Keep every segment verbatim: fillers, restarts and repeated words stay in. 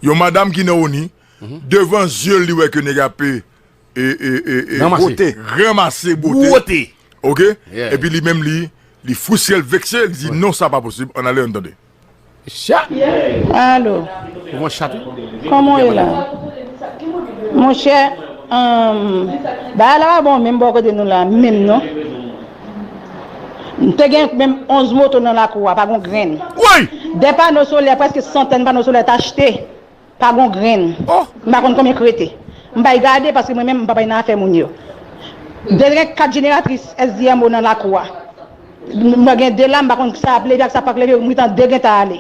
Yon madanm ki nan ONI, devan zye l, li wè ke nèg ap e, e, e, e, e, ranmase, bwote, ranmase bwote. Bwote. Oke? Yeah. Epi li menm, li, li fristre, l vekse, li di, non, sa pa posib. Ann ale, ann tande. Chat. Alo. Ou pran chat, wi. Kòman w ye la? Monchè, um, bagay la pa bon menm bò kote nou la, menm non. M te gen menm onz moto nan lakou a, pa gon grenn. Woy! De pano solè, prèske santèn pano solè t achte, pa gon grenn. Oh! M pa konn konbyen k rete. M pay gade paske mwen menm m pa bay nan afè moun yo. De gen kat jeneratris S D M O nan lakou a. Mwen gen de la, m pa konn sa ap leve ak sa p ap leve, m gentan de gentan ale.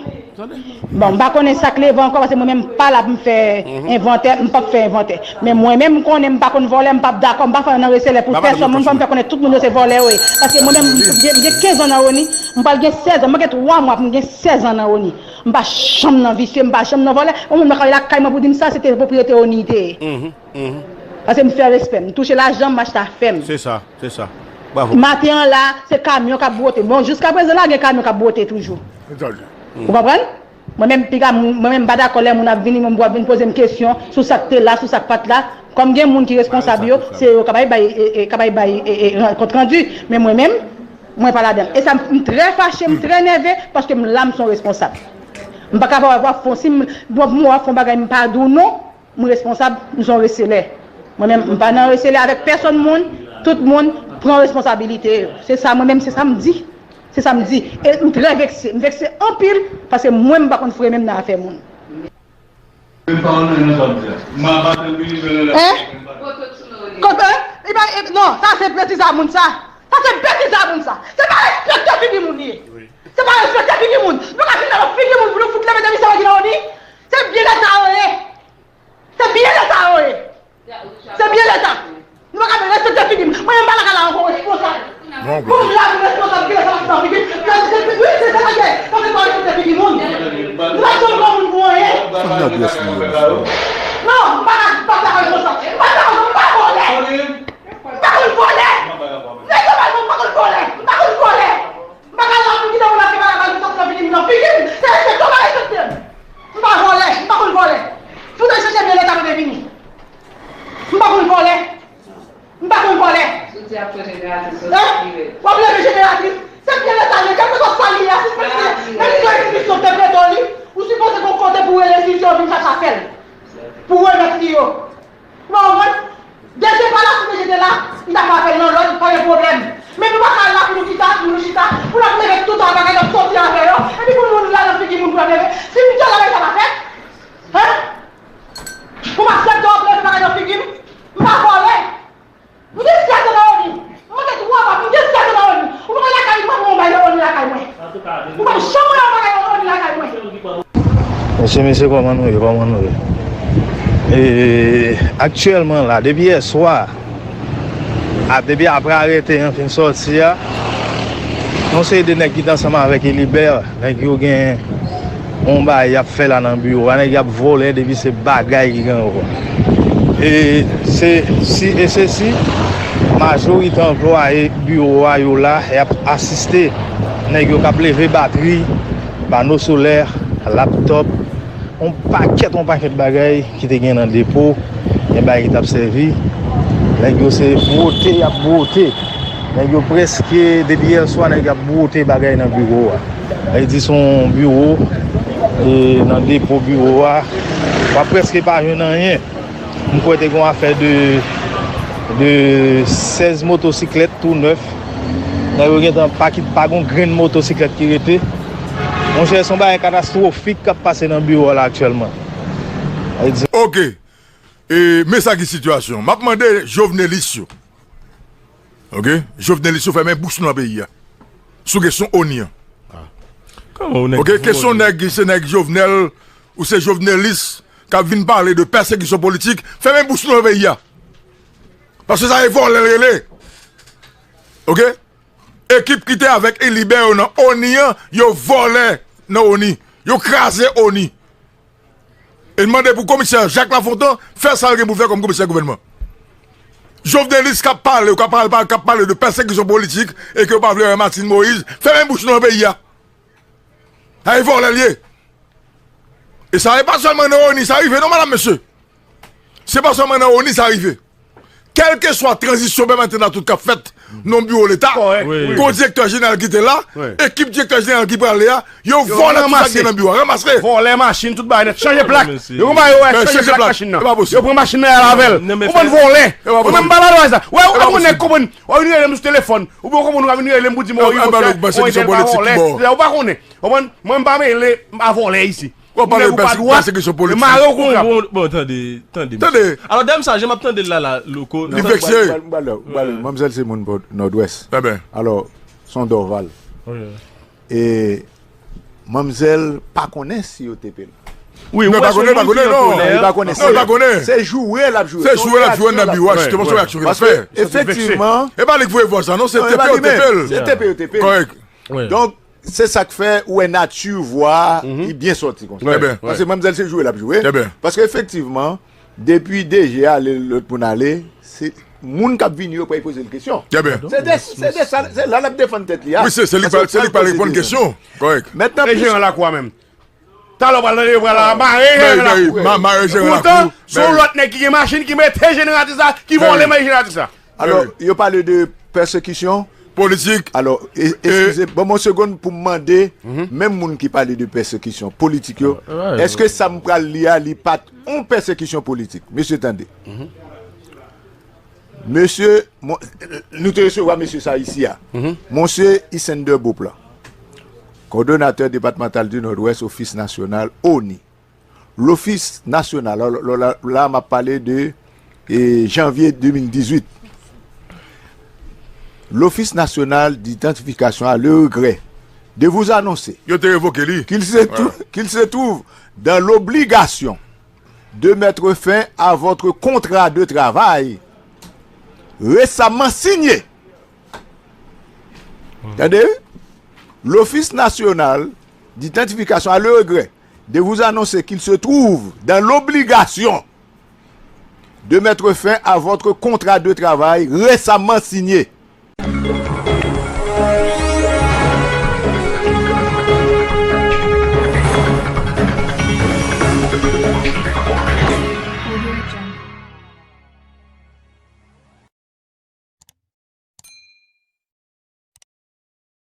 Bon, m pa konnen sa k leve ankò, paske mwen menm m pa la pou m fè envantè, m p ap fè envantè. Men mwen menm m konnen m pa konn vòlè, m p ap dakò, m pa fè nan reselè pou pèsòn moun, fò m fè konnen tout moun yo se vòlè yo ye. Paske mwen menm m gen, m gen kenz an nan ONI, m pral gen sèz an, mwen gen twa mwa pou m gen sèz an nan ONI. M pa janm nan visye, m pa janm nan vòlè. Yon moun pa ka lakay mwen pou di m sa, se te pwopriyete ONI te ye. Paske m fè respè m, m touche lajan, m achte afè m. Se sa, se sa. Bravo. Maten an la, se kamyon k ap bwote. Bon, jiskaprezan la, gen kamyon k ap bwote toujou. Ou konprann? Mwen menm, piga, mwen menm, m pa dakò lè moun ap vini, mwen, w ap vin poze m kesyon sou sa k te la, sou sa k pa t la. Kòm gen moun ki responsab yo, se yo k ap bay, e, e, k ap bay, e, e, kontrandi. Men mwen menm, mwen pa ladan. E sa, m, m trè fache, m trè nève, paske m la, m se yon responsab. M pa ka pa w ap fè, si m, w ap fè yon bagay, m pa di w non. M responsab, m se yon reselè. Mwen menm, m pa nan reselè avèk pèsonn moun, tout moun pran responsabilite yo. Se sa, mwen menm, se sa m di. Se sa m di. E m trè vekse. M vekse anpil, paske mwen, m pa konn fre menm nan afè moun. Hein? Kote? Li pa, e, non, sa se peti sa moun sa. Sa se peti sa moun sa. Se pa respekte figi moun li ye. Se pa respekte figi moun. Nou ka vin nan figi moun pou nou fout leve depi sa ki nan ONI. Se byen leta yo ye. Se byen leta yo ye. Se byen leta. Nou pa ka respekte figi m. Mwen menm pa lakay la ankò, responsab. Bon, bon. Pou m la pou responsab ki lè sa pa figi. Wi, se sa k ye. Sa se pa respekte figi moun. Nou pa janm pran moun pou anyen. Figi adrès li yo. Non, m pa ka, m pa ka responsab. M pa ka, m pa vòlè. M pa konn vòlè. Nèg yo pa, m pa konn vòlè. M pa konn vòlè. M pa ka la pou kite moun ap fè bagay, bagay, sòt nan figi m, nan figi m. Se respekte w pa respekte m. M pa vòlè, m pa konn vòlè. Si w te chèche byen leta mwen te vini. M pa konn vòlè. M pa konn vòlè. Soti ap fè jeneratris, soti pi rèd. W ap leve jeneratris. Se byen leta l ye, kèlkeswa sa l ye a, si se, menm si se enstitisyon k te prete w li, ou sipoze gon kote pou w rele enstitisyon yo vin chache afè l. Pou remèt li yo. Ou pa konprann? DG pa la, si DG te la, li ta ka fè l nan lòd, pa gen pwoblèm. Men nou pa ka la pou nou chita, pou nou chita, pou n ap leve tout bagay, n ap sòti afè yo, epi pou moun la nan figi moun pou n ap leve. Si m te la, bagay sa pa fèt? Hein? Pou m aksepte w ap leve bagay nan figi m? M pa vòlè. M gen sèt an nan ONI. M manke twa mwa, m gen sèt an nan ONI. Ou pa wè lakay m, m pa wè yon bagay nan ONI lakay mwen. Ou pa janm wè yon bagay nan ONI lakay mwen. Mesye, mesye, kòman nou ye? Kòman nou ye? E, aktyèlman la, depi yèswa, a, depi apre arete an fin sòti a, yon seri de nèg ki t ansanm avèk Elibè, nèg yo gen yon bagay y ap fè la nan biwo a, nèg y ap vòlè depi se bagay ki gen ankò. E se si, e se si, majorite anplwaye biwo a yo la, y ap asiste nèg yo k ap leve batri, pano solè, laptòp, yon pakèt, yon pakèt bagay ki te gen nan depo, gen bagay ki t ap sèvi. Nèg yo se bwote y ap bwote. Nèg yo prèske, depi yèswa, nèg yo ap bwote bagay nan biwo a. Sa vle di se yon biwo, e nan depo biwo a, w ap prèske pa jwenn anyen. M kwè te gen yon afè de, de sèz motosiklèt tou nèf. Nèg yo gentan pa kit, pa gen yon grenn motosiklèt ki rete. Monchè, se yon bagay katastwofik k ap pase nan biwo a la aktyèlman. Sa vle di. Oke. E, men sa ki sitiyasyon. M ap mande Jovenelis yo. Oke? Jovenelis yo fèmen bouch nou nan peyi a. Sou kesyon ONI an. Oke? Kesyon nèg ki se nèg Jovenel, ou se Jovenelis, k ap vin pale de pèsekisyon politik, fèmen bouch nou nan peyi a. Paske sa e vòlè l rele. Oke? Ekip ki te avèk Elibè yo nan ONI an, yo vòlè nan ONI. Yo kraze ONI. E n mande pou komisè Jacques Lafontant fè sa l gen pou fè kòm komisè gouvènman. Jovenelis k ap pale, k ap pale, k ap pale de pèsekisyon politik e ke yo pa vle wè Martine Moïse, fèmen bouch nou nan peyi a. A e vòlè l ye. E sa e pa sèlman nan ONI sa rive non, madanm, mesye. Se pa sèlman nan ONI sa rive. Kèlkeswa tranzisyon pèmaten nan tout k ap fèt nan biwo Leta, gon direktè jeneral ki te la, ekip direktè jeneral ki prale a, yo vòlè tout sa ki gen nan biwo a. Ranmase. Vòlè machin, tout bagay nèt. Chanje plak. Yo konn bagay yo wè, chanje plak machin nan. Yo pran machin nan y al avè l. Ou konprann, vòlè. Ou menm pa la dwa sa. Wè, ou konn nèg konprann. Ou vin rele m sou telefòn. Ou pa konprann, ou ka vin rele m pou di m, wi, monchè, ou entèl pa vòlè. Ou pa konnen. Ou konprann? Mwen m pa mele, m pa vòlè isi. Ou pale de pèsekisyon politik. Mare w konn kap. Bon, bon, tande, tande. Tande. Alò, dam sa, jan m ap tande l la, la, loko. Li vekse. Manmzèl se moun Nòdwès. Alò, se yon Dòval. E manmzèl pa konnen si yo tepe l. Wi, wi, pa konnen, pa konnen, non. Li pa konnen. Se joure l ap joure. Se joure l ap joure nan biwo a, jisteman, se yon reyaksyon ke l ap fè. Paske, efektivman. E pa li k voye vwa sa, non, se tepe yo tepe l. Se tepe yo tepe l. Kòrèk. Donk, se sa k fè ou wè nati vwa a, li byen sòti konsa. Paske manmzèl se joure l ap joure. Paske efektivman, depi DG ale, lòt moun ale, se moun k ap vini yo pral poze l kesyon. Se de, se de sa, se la l ap defann tèt li a. Wi, se, se li k pral, se li k pral reponn kesyon. Kòrèk. Mentnan, e jeran lakou a menm. Talè w pral tande yo pral mare jeran lakou. Poutan, se yon lòt nèg ki gen machin ki mete jeneratris la, ki vòlè mare jeneratris la. Alò, yo pale de pèsekisyon politik. Alò, eskize, ban m yon segonn pou m mande menm moun ki pale de pèsekisyon politik yo, èske sa m pral li a, li pa t yon pèsekisyon politik? Mesye, tande. Mesye, nou te resevwa mesye sa isi a. Monsye Ysender Beauplan, coordonnateur départemental du Nord-Ouest, Office National ONI. Lofis Nasyonal, la, la, la, la m ap pale de e, janvye de mil dizuit. L'Office national d'identification a le regret de vous annoncer qu'il se trou-, qu'il se trouve dans l'obligation de mettre fin à votre contrat de travail récemment signé. Tande? L'Office national d'identification a le regret de vous annoncer qu'il se trouve dans l'obligation de mettre fin à votre contrat de travail récemment signé.